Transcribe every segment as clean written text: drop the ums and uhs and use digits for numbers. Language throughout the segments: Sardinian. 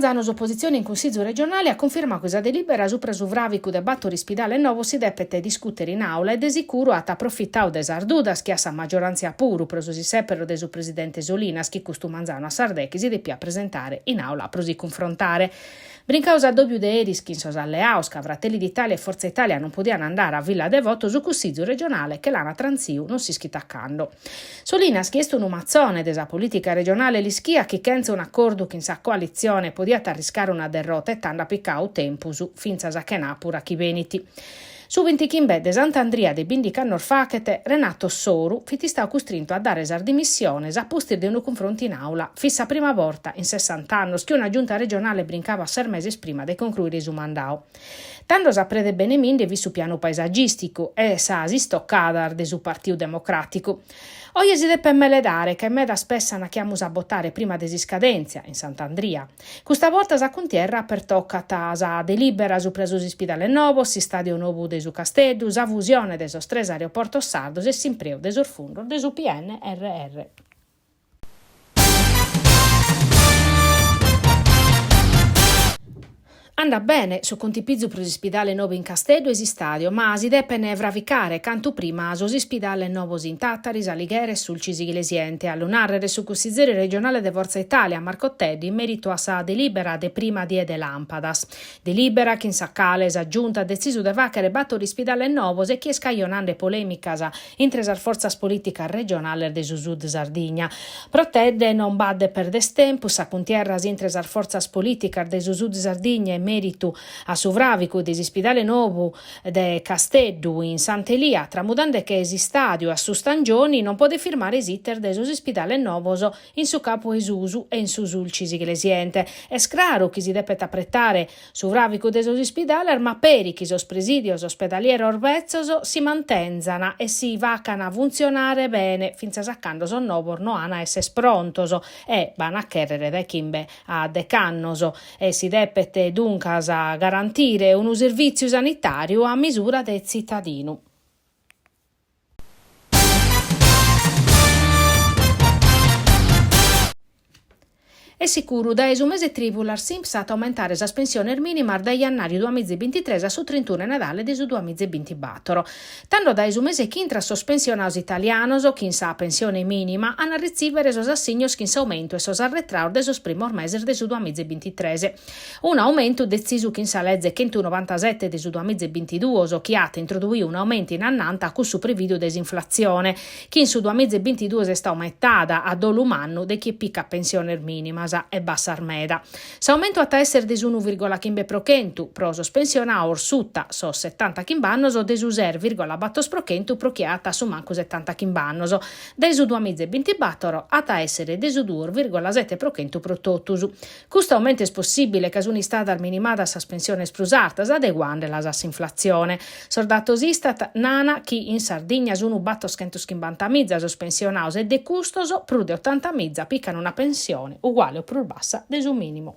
manzanu s'opositzione in Cussizu regionale at cunfirmadu chi sa delìbera supra su fràvicu de bator ispidales novos si depet discùtere in àula e de sicuru at aprofitadu de sas dudas chi at sa magioràntzia puru pro sos issèperos de su presidente Solinas chi custu manzanu a sas deche si depiat presentare in àula pro si cunfrontare. Brincadu s'addòbiu de eris chin sos alleados ca Fratelli d'Italia e Forza Italia non podian andare a Villa Devoto su Cussizu regionale che l'an trantziu non s'ischit a cando. Solinas chi est unu matzone de sa polìtica regionale l'ischiat chi chentza un'acordu chin sa coalitzione podiat arriscare una derrota e tando at picadu tempus fintzas a chenàpura chi benit. Su bintichimbe de Sant'Andria de bindich'annos faghet, Renato Soru fit istadu custrintu a dare sas dimissiones a pustis de unu cunfrontu in àula. Fit sa prima borta in sessant'annos chi una giunta regionale brincabat ses meses prima de concruire su mandadu. Tando sa preda 'e beneminde fit su pianu paesagìsticu e sas istocadas de su Partiu Democràticu. Oje si depet meledare ca in medas pessan chi amus a botare prima de s'iscadèntzia, in Sant'Andria. Custa borta sa cuntierra pertocat sa delìbera supra sos ispidales nobos, s'istàdiu nobu de su Casteddu, sa fusione de sos tres aeroportos sardos e s'impreu de sos fundos de su PNRR. Andat bene su contipizu pro s'ispidale nobu in Casteddu e s'istàdiu, ma si depent fravicare cantu prima sos ispidales nobos in Tàtari, S'Alighera e Sulcis Iglesiente. A lu nàrrere su cussizeri regionale de Forza Italia, Marco Tedde, in mèritu a sa delìbera de prima die de làmpadas. Delìbera chin sa cale sa Giunta at detzisu de fàghere bator ispidales nobos e chi est cajonande polèmicas intre sas fortzas polìticas regionales de su Sud Sardigna. Pro Tedde non b'at de perder tempus, sa cuntierras intre sas fortzas polìticas de su Sud Sardigna in mèritu a su fràvicu de s'ispidale nobu de Casteddu in Sant'Elia, tramudande-che s'istàdiu a su Stangioni, non podet firmare s'iter de sos ispidales nobos in su Capu 'e Susu e in su Sulcis Iglesiente. Est craru chi si depet apretare Su fràvicu de sos ispidales ma peri chi sos presìdios ospedalieros betzos si mantenzan e si facan funtzionare bene fintzas a cando sos nobos no an a esser prontos e b'an a chèrrere dae chimbe a dech'annos e si depet duncas garantire unu servìtziu sanitàriu a misura de tzitadinu. Est sicuru, dae su mese trìbulas s'Inps at a aumentare sas pensiones mìnimas dae jannàriu duamiza e bintitres a su trintunu 'e nadale de su duamiza e bintibatoro. Tando dae su mese ch'intrat sos pensionados italianos chin sa pensione mìnima an a retzìvere sos assignos chin s'aumentu 'e sos arretraos de sos primos meses de su duamiza e bintitres. Un'aumentu detzisu chin sa leze chentunovantasete de su duamiza e bintiduos chi at introduiu un'aumentu in annanta a cussu previdiu dae s'inflatzione, chi in su duamiza e bintiduos est aumentada a dolu mannu de chie picat pensiones mìnimas e bassas meda. S'aumentu at a èssere de s'unu virgola chimbe pro chentu pro sos pensionados suta sos setantachimb'annos, de su ses virgola bator pro chentu pro chie at a su mancu setantachimb'annos. Dae su duamiza e bintibator at a èssere de su duos virgola sete pro chentu pro totus. Custu aumentu est possìbile ca sunt istadas minimadas sas pensiones prus artas, adeguande-las a s'inflatzione. Sos datos Istat nana chi in Sardigna sunt battoschentoschimbantamìza sos pensionados e de custos prus de otantamìza pican una pensione uguale o prus bassa de su mìnimu.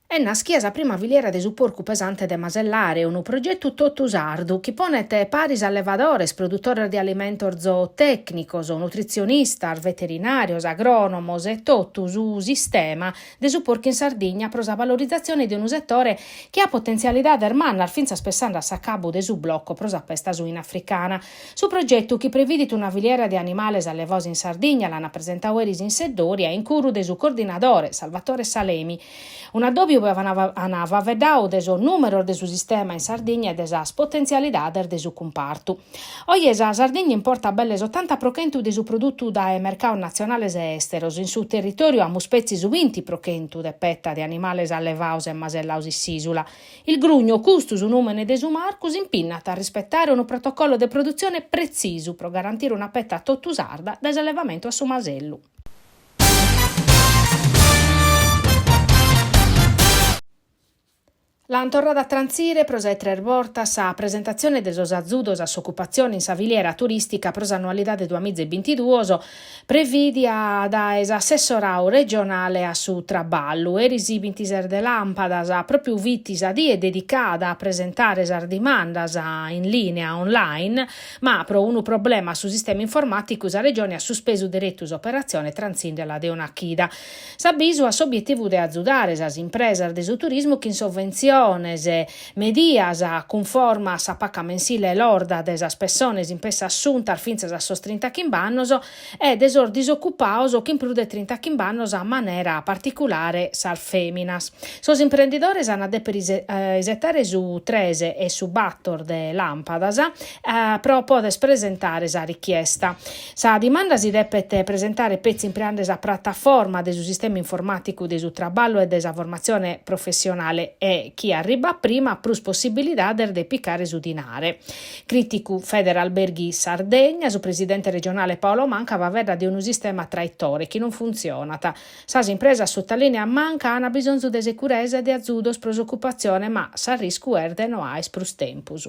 Est naschia sa prima filiera de su porcu pesante de masellare, unu progetu totu sardu chi ponet paris allevadores, produtores de alimentos zootècnicos, nutritzionistas, veterinàrios, agrònomos e totu su sistema de su porcu in Sardigna pro sa valorizatzione de unu setore chi at potentzialidades mannas fintzas pessende a s'acabu de su bloco pro sa pesta suina africana. Su progetu, chi previdit una filiera de animales allevados in Sardigna, l'ant presentadu eris in Seddori a incuru de su coordinadore Salvatore Salemi. Un'addòbiu ue ant faeddadu de sos nùmeros de su sistema in Sardigna e de sas potentzialidades de su cumpartu. Oje sa Sardigna importat belle s'otanta pro chentu de su produtu dae mercados natzionales e èsteros. In su territòriu amus petzi su binti pro chentu de peta de animales allevados e masellados in s'ìsula. Il Grugno, custu su nùmene de su marcu, s'impinnat a rispetare unu protocollo de produtzione pretzisu pro garantire una peta totu sarda dae s'allevamentu a su masellu. L'ant torrada a trantzire pro sa 'e tres bortas sa presentatzione de sos azudos a s'ocupatzione in sa filiera turìstica pro s'annualidade duamiza e bintiduos, prevìdia dae s'assessoradu regionale a su traballu. Eris bintises de làmpadas, pròpiu fit sa die dedicada a presentare sas dimandas in lìnea online, ma pro unu problema a su sistema informàticu sa Regione at suspesu deretu s'operatzione trantzindela de una chida. S'abisu at s'obietivu de azudare sas impresas de su turismu chin sovventziones medias cunforma a sa paca mensile lorda de sas pessones in pesse assuntas fintzas a sos trintachimb'annos e de sos disocupados chin prus de trintachimb'annos a manera particulare sas fèminas. Sos imprendidores an a dèpere isetare su tres e su bator de làmpadas pro poder presentare sa richiesta. Sa dimanda si depet presentare petzi impreande sa prataforma de su sistema informàticu de su traballu e de sa formatzione professionale e chie arribat prima at prus possibilidades de picare su dinare. Crìticu Federalberghi Sardegna, su presidente regionale Paolo Manca faeddat de unu sistema traitore chi non funtzionat. Sas impresas sutalìneat Manca an bisonzu de securesa e de azudos pro s'ocupatzione ma s'arriscu est de no aer prus tempus.